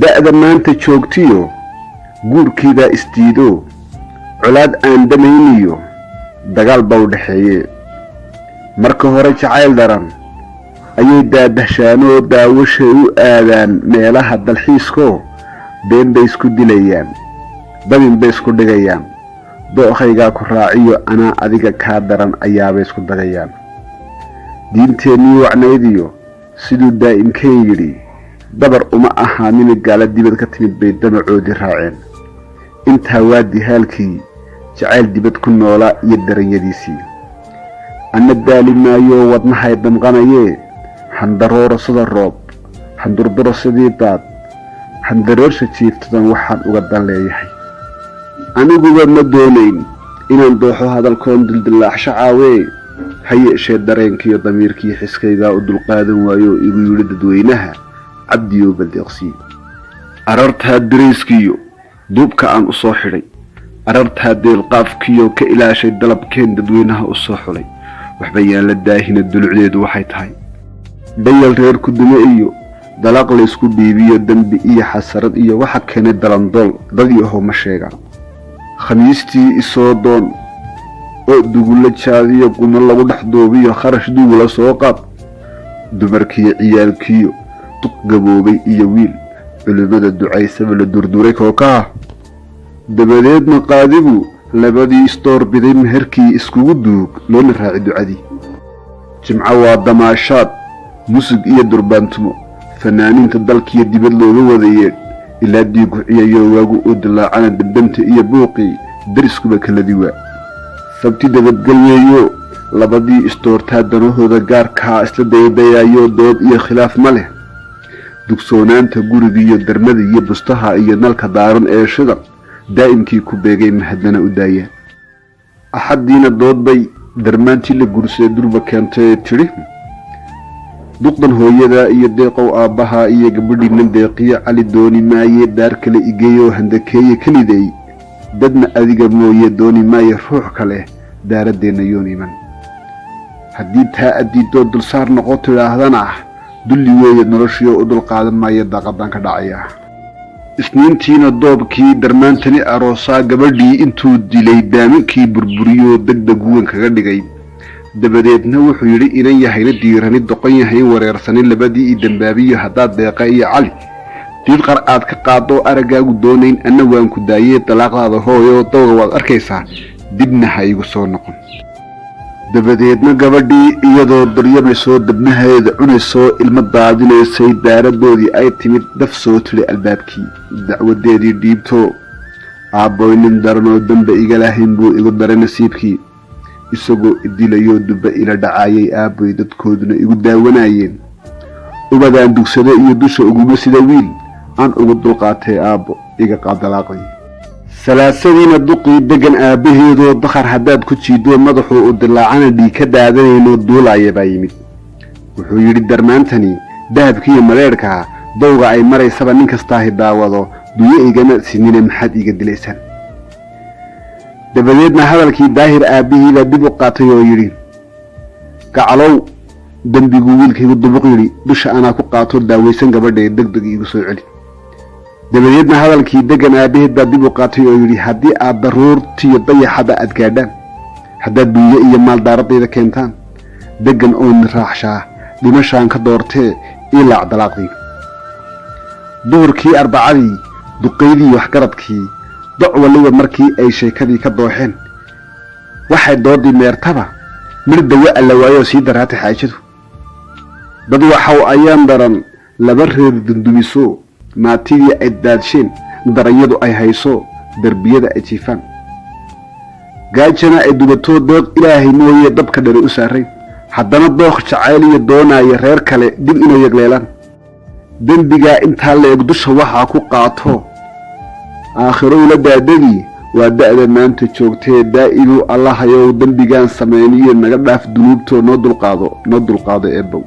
Da'da maanta joogtiyo guurkiibaa isdiido, colaad aan damayniyo dagaal baa u dhexeeye. Marka hore jacayl daran ayay daadahshaanoo daawashay u aadaan meelaha dalxiiskoo, been bay isku dilayaan, dabin bay isku dhigayaan, dookhaygaa ku raaciyo anaa adiga kaa daran ayaabay isku dagayaan. Diinteennii wacnaydiyo siduu daa'imkeen yidhi, dabar uma ahaanina gaala dibad ka timid bay damacoodii raaceen. Intaa waa dihaalkii jacayl dibad ku noolaa iyo daranyadiisii. Anna daali maayoo wadnahay damqanayee, handarooro sida roob, handurduro sidii daad, handareersha jiiftadan waxaan uga dan leeyahay. Aniguba ma doonayn inaan dooxo hadalkoon dildillaacsho caawee, ha yeeshee dareenkiiyo damiirkii xiskaygaa u dulqaadan waayo igu yidhi dadweynaha cabdiyow baldeeqsii. Arartaa dirayskiiyo duubka aan u soo xidhay, arartaa deelqaafkiyo ka ilaashay dalabkeen dadweynaha u soo xulay, waxba yaan la daahina dulucdeedu waxay tahay dhayal reer kudume iyo dalaq laysku dhiibiyo, dembi iyo xasarad iyo waxa keenay dalandool dadii ahow ma sheega. Khamiistii isoo doon oo dugula jaadiyo, gumo lagu dhex duubiyo, kharash dugula soo qaad, dumarkiiyo ciyaalkiyo duq gaboobay iyo wiil culimmada ducaysaba la durduray kookaha. Dabadeedna qaadigu labadii isdoorbiday meherkii iskugu duug, loona raaci ducadii. Jimco waa damaashaad, musig iyo durbaantumo, fanaaniinta dalkiyo dibad looga wada yeedh, ilaa diigu ciyayo waagu uu dilaacana demdemta iyo buuqii dariskuba kaladi waa. Sabti dabadgel weeyo, labadii isdoortaa danahooda gaarkaa isla daydayayo, dood iyo khilaaf ma leh. Dugsoonaanta gurigiiyo darmada iyo bustaha iyo nalka daaran ee shidan daa'imkii ku beegay mahadnana u daayaan. Axaddiina dood bay darmaantii la guursaday durba keentay ee tidhi: "Duqdan hooyada iyo deeqow aabbaha iyo gabadhiinnan deeqiyo Cali dooni maaye, daar kale igeeyoo handakeeye keliday, dadna adiga mooye dooni maaye ruux kale, daaraddeenna yoon iman. Haddii taa addiidoo dulsaar noqo tidhaahdana, dulli weeye noloshiioo u dulqaadan maayo, daaqadaan ka dhacayaa." Isniintiina doobkii darmaantani aroosaa gabadhii intuu dilay daaminkii burburiyoo degdeg weyn kaga dhigay. Dabadeedna wuxuu yidhi: "Inan yahayna diirani, doqon yahayn wareersanin, labadii i dambaabiyo haddaad deeqa iyo Cali diidqar aad ka qaadoo araggaagu doonayn, anna waan ku daayee dalaaqdaada hooyoo dawga waad arkaysaa, dibna ha igu soo noqon." Dabadeedna gabadhii iyadoo daryabaysoo dabnaheeda cunaysoo ilmo daadinaysay daaradoodii ay timid, daf soo tidhi albaabkii, dacwadeedii dhiibto: "Aabboy, nin daranoo dembe iga lahayn buu igu daray nasiibkii, isagoo idilayoo dubba ila dhacaayay aabboy, dadkooduna igu daawanayeen. Ubadaan dugsada iyo dusha uguma sida wiil aan ugu dulqaatay, aabbo iga qaad dalaaqdii." Salaasadiina duqii degan aabbaheedoo dakhar haddaad ku jiidoo madaxuu u dilaacana dhiig ka daadanaynoo duulaaya baa yimid. Wuxuu yidhi: "Darmaantani dahabkiiyo madheedhkaa dawga ay maraysaba nin kastaahi daawado, dunyo igama sinine, maxaad iiga dilaysaan?" Dabadeedna hadalkii Daahir aabbihiibaa dib u qaatay oo yidhi: "Gacalow, dembiguu wiilkaygu dubuq yidhi dusha anaa ku qaatoo daawaysan gabadhee, deg deg iigu soo celi." Dabadeedna hadalkii degan aabbaheed baa dib u qaatay oo yidhi: "Haddii aad daruurtiyo dayaxaba aad gaadhaan, haddaad dunyo iyo maal daaradayda keentaan, deggan oo niraaxshaa dhimashaan ka doortee, ii laac dalaaqdii." Duhurkii Arbacadii duqaydii waxgaradkii doc waliba markii ay sheekadii ka dooxeen, waxay doodii meertaba midh dawo alla waayoo sii daraatay xaajadu. Dad waxaw ayaan daran laba reer dundumiso, maatidii ay daadsheen, daranyadu ay hayso, derbiyada ay jiifaan, gaajana ay dubatoo, deeq Ilaahay mooyee dabka dhari u saarayn, haddana dookh jacayliyo doonaaya reer kale dib inay yegleelaan. Dembigaa intaa la eg dusha waxaa ku qaato aakhiro ula daadegi waa da'da maanta joogtee. Daa'ibuu Allahayow, dembigaan samayniyo naga dhaaf dunuubtoo noo dulqaado, noo dulqaado eebbow.